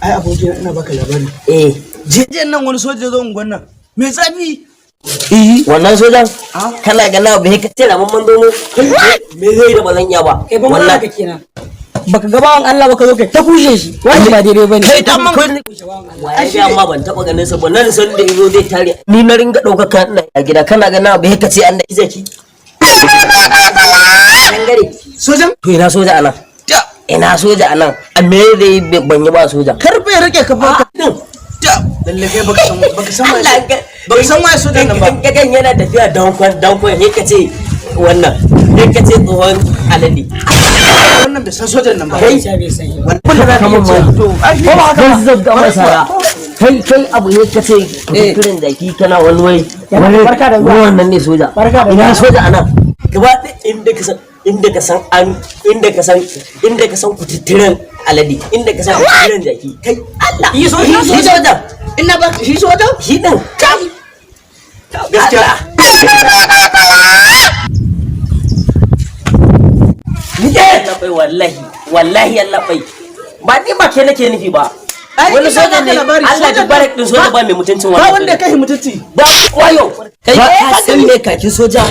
Ai abokina, ina baka labari. Eh. Jiyan nan wani soja ya zo unguwan nan mai zafi, eh. Wannan sojan kana ga na bai ka tira mun domo me zai da ba zan iya ba. Kai ba mana ka kenan. Baka ga bawan Allah ba, ka zo kai ta kushe shi. Wani ba daidai bane. Kai dan man Wa ya ga amma ban taba ganin sa ba nan san da yazo zai tare ni, na ringa ɗaukar kan ina a gida, kana ga na bai ka ce an da zaki dangare. Sojan. To ina soja anan? Ina soja anan? A me zai ban yi ba soja? Karfe ya rike ka fa. Lalle kai baka san waye sojan nan ba. Kagan yana tafiya dankon dankon, sai ka ce wannan, sai ka ce tsohon alade. Wannan bai san sojan nan ba. Kai. Bai san shi ba. Wannan za ka iya cewa to ai Ko ba haka ba zabga masa kai kai abu ne ka ce kututturen jaki, kana wani wai wani. Barka da zuwa. Wannan ne soja? Barka da Ina zuwa. soja anan? Gaba ɗaya inda ka san inda ka san kututturen alade, inda ka san kututturen jaki. Kai, Allah Yi soja. Shi soja. Ina ba shi sojan. Shi din. Gaskiya. Allah bai, wallahi wallahi Allah bai ba, ni ba ke nake nufi ba. Ai, Wani ina soja baka ne. labari, Allah sojan duk barak din soja ba mai mutuncin ba wannan wanda ya soja. kai mutunci. Ba wayo kai, ka san me kakin soja?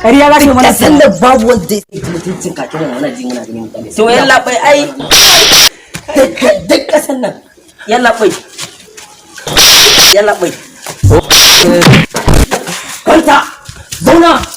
Ƙarya za ka yi mana. Ka san da babu wanda zai ci mutuncin kakin wannan, muna ji muna ganin mutane. To yalla bai, ai duk kasan nan, yalla bai, yalla bai, kwanta, zauna.